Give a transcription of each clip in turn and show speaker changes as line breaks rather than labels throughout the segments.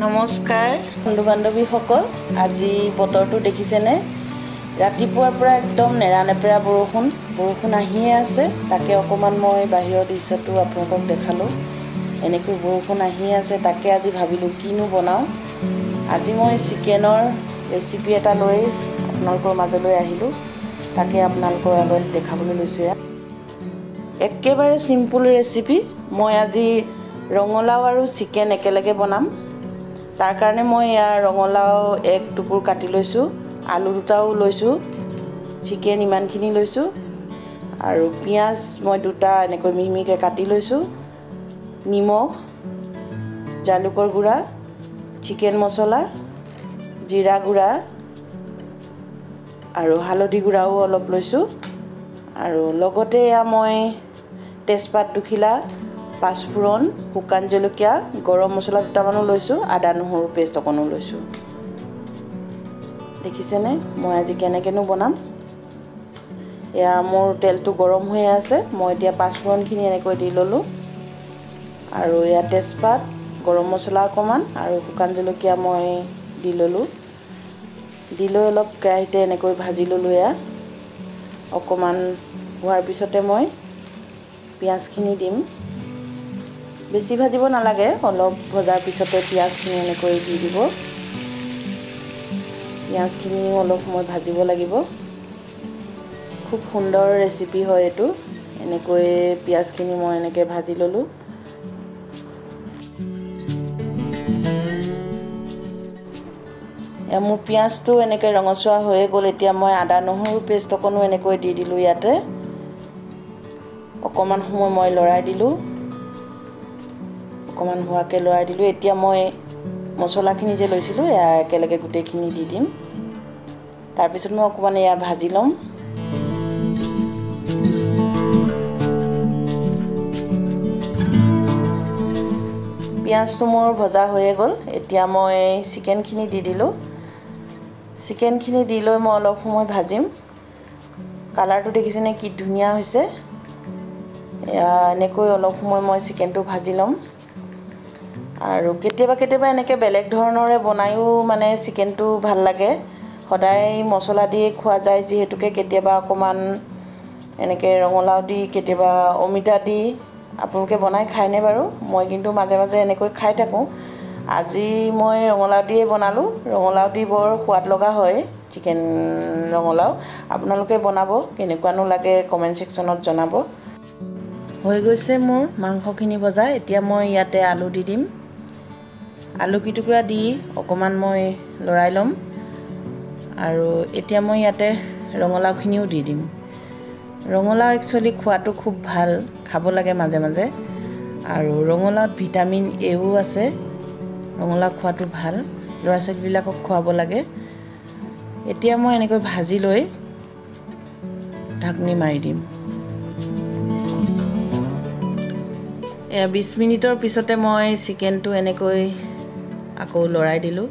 নমস্কাৰ বন্ধু বান্ধৱীসকল, আজি বতৰটো দেখিছেনে? ৰাতিপুৱাৰ পৰা একদম নেৰানেপেৰা বৰষুণ আহিয়ে আছে। তাকে অকণমান মই বাহিৰৰ দৃশ্যটো আপোনালোকক দেখালোঁ। এনেকৈ বৰষুণ আহিয়ে আছে, তাকে আজি ভাবিলোঁ কিনো বনাওঁ। আজি মই চিকেনৰ ৰেচিপি এটা লৈ আপোনালোকৰ মাজলৈ আহিলোঁ, তাকে আপোনালোকৰ আগত দেখাবলৈ লৈছোঁ। একেবাৰে চিম্পুল ৰেচিপি। মই আজি ৰঙালাও আৰু চিকেন একেলগে বনাম। তাৰ কাৰণে মই ইয়াৰ ৰঙালাও এক টুকুৰ কাটি লৈছোঁ, আলু দুটাও লৈছোঁ, চিকেন ইমানখিনি লৈছোঁ, আৰু পিঁয়াজ মই দুটা এনেকৈ মিহি মিহিকৈ কাটি লৈছোঁ, নিমখ, জালুকৰ গুড়া, চিকেন মছলা, জিৰা গুড়া আৰু হালধি গুড়াও অলপ লৈছোঁ। আৰু লগতে এয়া মই তেজপাত দুখিলা, পাঁচফোৰণ, শুকান জলকীয়া, গৰম মছলা দুটামানো লৈছোঁ, আদা নহৰু পেষ্ট অকণো লৈছোঁ। দেখিছেনে মই আজি কেনেকৈনো বনাম। এয়া মোৰ তেলটো গৰম হৈ আছে, মই এতিয়া পাঁচফোৰণখিনি এনেকৈ দি ল'লোঁ, আৰু এয়া তেজপাত, গৰম মছলা অকণমান আৰু শুকান জলকীয়া মই দি ল'লোঁ। দি লৈ অলপ কেৰাহীতে এনেকৈ ভাজি ল'লোঁ। এয়া অকণমান হোৱাৰ পিছতে মই পিঁয়াজখিনি দিম। বেছি ভাজিব নালাগে, অলপ ভজাৰ পিছতে পিঁয়াজখিনি এনেকৈ দি দিব। পিঁয়াজখিনিও অলপ সময় ভাজিব লাগিব। খুব সুন্দৰ ৰেচিপি হয় এইটো। এনেকৈ পিঁয়াজখিনি মই এনেকৈ ভাজি ল'লোঁ। মোৰ পিঁয়াজটো এনেকৈ ৰঙচুৱা হৈয়ে গ'ল। এতিয়া মই আদা নহৰু পেষ্ট অকণো এনেকৈ দি দিলোঁ ইয়াতে। অকণমান সময় মই লৰাই দিলোঁ, অকণমান হোৱাকৈ লৰাই দিলোঁ। এতিয়া মই মছলাখিনি যে লৈছিলোঁ এয়া একেলগে গোটেইখিনি দি দিম। তাৰপিছত মই অকণমান এয়া ভাজি ল'ম। পিঁয়াজটো মোৰ ভজা হৈয়ে গ'ল। এতিয়া মই চিকেনখিনি দি দিলোঁ। চিকেনখিনি দি লৈ মই অলপ সময় ভাজিম। কালাৰটো দেখিছেনে কি ধুনীয়া হৈছে। এয়া এনেকৈ অলপ সময় মই চিকেনটো ভাজি ল'ম। আৰু কেতিয়াবা কেতিয়াবা এনেকৈ বেলেগ ধৰণৰে বনায়ো মানে চিকেনটো ভাল লাগে। সদায় মছলা দিয়ে খোৱা যায় যিহেতুকে কেতিয়াবা অকণমান এনেকৈ ৰঙালাও দি, কেতিয়াবা অমিতা দি আপোনালোকে বনাই খায়নে বাৰু? মই কিন্তু মাজে মাজে এনেকৈ খাই থাকোঁ। আজি মই ৰঙালাও দিয়ে বনালোঁ। ৰঙালাও দি বৰ সোৱাদ লগা হয় চিকেন ৰঙালাও। আপোনালোকে বনাব, কেনেকুৱানো লাগে কমেণ্ট ছেকশ্যনত জনাব। হৈ গৈছে মোৰ মাংসখিনি ভজা। এতিয়া মই ইয়াতে আলু দি দিম। আলু কেইটুকুৰা দি অকণমান মই লৰাই ল'ম। আৰু এতিয়া মই ইয়াতে ৰঙালাওখিনিও দি দিম। ৰঙালাও একচুৱেলি খোৱাটো খুব ভাল, খাব লাগে মাজে মাজে। আৰু ৰঙালাওত ভিটামিন এও আছে, ৰঙালাও খোৱাটো ভাল, ল'ৰা ছোৱালীবিলাকক খুৱাব লাগে। এতিয়া মই এনেকৈ ভাজি লৈ ঢাকনি মাৰি দিম। এয়া 20 মিনিটৰ পিছতে মই চিকেনটো এনেকৈ আকৌ লৰাই দিলোঁ।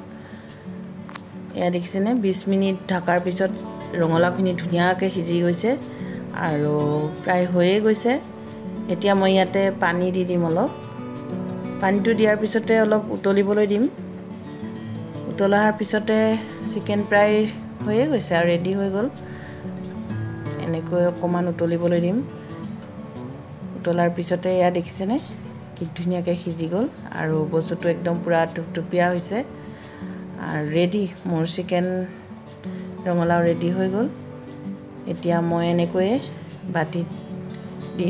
এয়া দেখিছেনে 20 মিনিট ঢকাৰ পিছত ৰঙালাওখিনি ধুনীয়াকৈ সিজি গৈছে আৰু প্ৰায় হৈয়ে গৈছে। এতিয়া মই ইয়াতে পানী দি দিম অলপ। পানীটো দিয়াৰ পিছতে অলপ উতলিবলৈ দিম। উতলাৰ পিছতে চিকেন প্ৰায় হৈয়ে গৈছে আৰু ৰেডি হৈ গ'ল। এনেকৈ অকণমান উতলিবলৈ দিম। উতলাৰ পিছতে এয়া দেখিছেনে কি ধুনীয়াকৈ সিজি গ'ল আৰু বস্তুটো একদম পূৰা টুপটুপীয়া হৈছে আৰু ৰেডি। মোৰ চিকেন ৰঙালাও ৰেডি হৈ গ'ল। এতিয়া মই এনেকৈয়ে বাতিত দি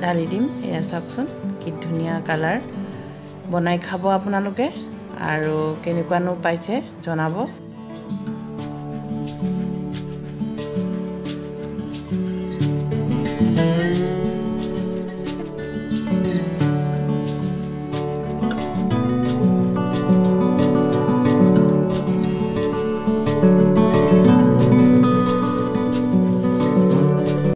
ঢালি দিম। এয়া চাওকচোন কি ধুনীয়া কালাৰ। বনাই খাব আপোনালোকে আৰু কেনেকুৱানো পাইছে জনাব।